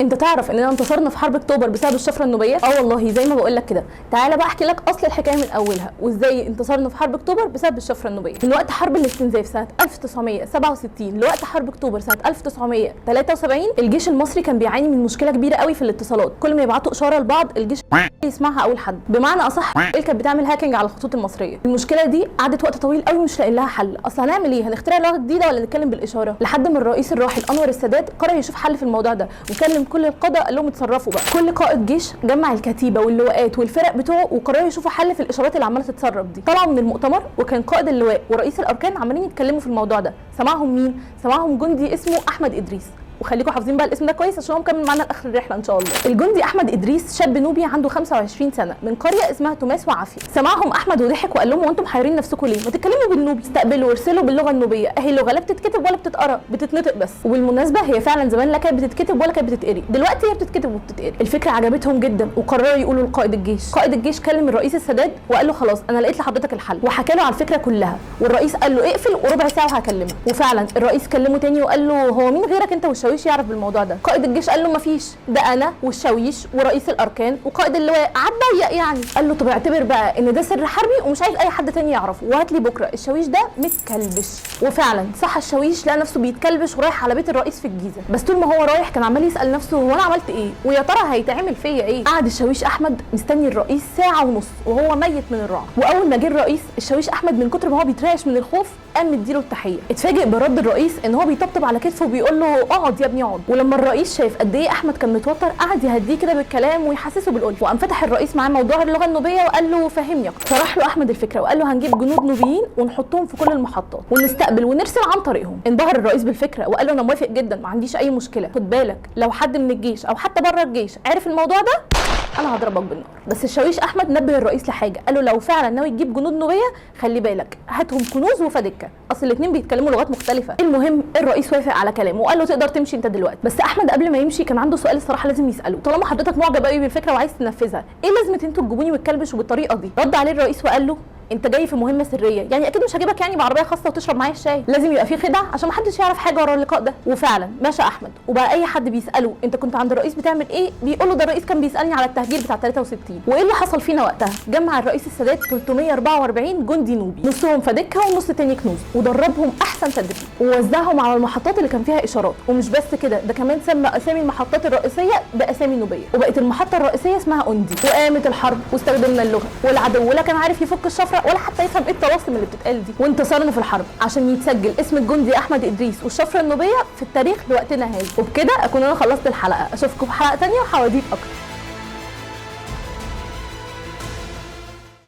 انت تعرف اننا انتصرنا في حرب اكتوبر بسبب الشفرة النوبيه؟ اه والله زي ما بقول لك كده. تعالى بقى احكي لك اصل الحكاية من اولها وازاي انتصرنا في حرب اكتوبر بسبب الشفرة النوبيه. من وقت حرب الاستنزاف سنة 1967 لوقت حرب اكتوبر سنة 1973 الجيش المصري كان بيعاني من مشكلة كبيرة قوي في الاتصالات. كل ما يبعتوا اشارة لبعض الجيش يسمعها اول حد، بمعنى اصح كانت بتعمل hacking على الخطوط المصرية. المشكلة دي قعدت وقت طويل قوي مش لاقيين لها حل، اصل هنعمل ايه؟ هنخترع لغة جديدة ولا نتكلم بالاشارة؟ لحد ما الرئيس الراحل انور السادات قرر يشوف حل في الموضوع ده وكلم كل القادة قال لهم اتصرفوا بقى. كل قائد جيش جمع الكتيبة واللواءات والفرق بتوعه وقرروا يشوفوا حل في الاشارات اللي عماله تتسرب دي. طلعوا من المؤتمر وكان قائد اللواء ورئيس الاركان عمالين يتكلموا في الموضوع ده. سمعهم مين؟ سمعهم جندي اسمه احمد ادريس، وخليكم حافظين بقى الاسم ده كويس عشان هو مكمل معانا لاخر الرحلة ان شاء الله. الجندي احمد ادريس شاب نوبي عنده 25 سنة من قرية اسمها توماس وعافيه. سمعهم احمد وضحك وقال لهم وانتم حيرين نفسكم ليه؟ ما تتكلموا بالنوبي. استقبلوا وارسلوا باللغة النوبيه، اهي لغة لا بتتكتب ولا بتتقرا، بتتنطق بس. وبالمناسبة هي فعلا زمان لا كانت بتتكتب ولا كانت بتتقري، دلوقتي هي بتتكتب وبتتقري. الفكرة عجبتهم جدا وقرروا يقولوا لقائد الجيش. قائد الجيش كلم الرئيس السادات وقال له خلاص انا لقيت لحضرتك الحل، وحكى له على الفكرة كلها. والرئيس قال له اقفل وربع ساعة وهكلمك. وفعلا الرئيس كلمة تاني وقال له هو مين غيرك انت والشاويش يعرف بالموضوع ده؟ قائد الجيش قال له مفيش، ده انا والشاويش ورئيس الاركان وقائد اللواء، عالضيق يعني. قال له طب اعتبر بقى ان ده سر حربي ومش عايز اي حد تاني يعرفه، وهات لي بكره الشاويش ده متكلبش. وفعلا صح الشاويش لقى نفسه بيتكلبش ورايح على بيت الرئيس في الجيزة. بس طول ما هو رايح كان عمال يسال نفسه هو انا عملت ايه؟ ويا ترى هيتعمل فيا ايه؟ قعد الشاويش احمد مستني الرئيس ساعة ونص وهو ميت من الرعب. واول ما جه الرئيس الشاويش احمد من كتر ما هو بيترعش من الخوف قام مديله التحية. اتفاجئ برد الرئيس ان هو بيطبطب على كتفه وبيقول له اقعد يا ابني اقعد. ولما الرئيس شاف قد ايه احمد كان متوتر قعد يهديه كده بالكلام ويحسسه بالالفه. وقام فتح الرئيس معاه موضوع اللغة النوبيه وقال له فهمني اكتر. شرح له احمد الفكرة وقال له هنجيب جنود نوبيين ونحطهم في كل المحطات ونستقبل ونرسل عن طريقهم. انبهر الرئيس بالفكرة وقال له انا موافق جدا ما عنديش اي مشكلة. خد بالك لو حد من الجيش او حتى بره الجيش عرف الموضوع ده انا هضربك بالنار. بس الشاويش احمد نبه الرئيس لحاجة، قال له لو فعلا ناوي تجيب جنود نوبيه خلي بالك هاتهم كنوز وفدكه، اصل الاثنين بيتكلموا لغات مختلفة. المهم الرئيس وافق على كلامه وقال له تقدر تمشي انت دلوقتي. بس احمد قبل ما يمشي كان عنده سؤال الصراحة لازم يساله، طالما حضرتك معجب قوي بالفكرة وعايز تنفذها ايه لازمه انتوا تجيبوني وتكلبش وبالطريقه دي؟ رد عليه الرئيس وقال له انت جاي في مهمة سرية، يعني اكيد مش هجيبك يعني بعربيه خاصة وتشرب معايا الشاي، لازم يبقى في خدع عشان ما حدش يعرف حاجة ورا اللقاء ده. وفعلا مشى احمد وبقى اي حد بيساله انت كنت عند الرئيس بتعمل ايه بيقول له ده الرئيس كان بيسالني على التهجير بتاع 63 وايه اللي حصل فينا وقتها. جمع الرئيس السادات 344 جندي نوبي، نصهم فدكه ونص تاني كنوز، ودربهم احسن تدريب ووزعهم على المحطات اللي كان فيها اشارات. ومش بس كده، ده كمان سمى اسامي المحطات الرئيسية باسامي نوبيه، وبقت المحطة الرئيسية اسمها اوندي. وقامت الحرب واستخدمنا اللغة، والعدو لا كان عارف يفك الشفرة ولا حتى يفهم ايه الطلاسم اللي بتتقال دي. وانتصرنا في الحرب عشان يتسجل اسم الجندي احمد ادريس والشفره النوبيه في التاريخ لوقتنا هذا. وبكده اكون انا خلصت الحلقة، اشوفكم في حلقة ثانية وحواديت اكتر.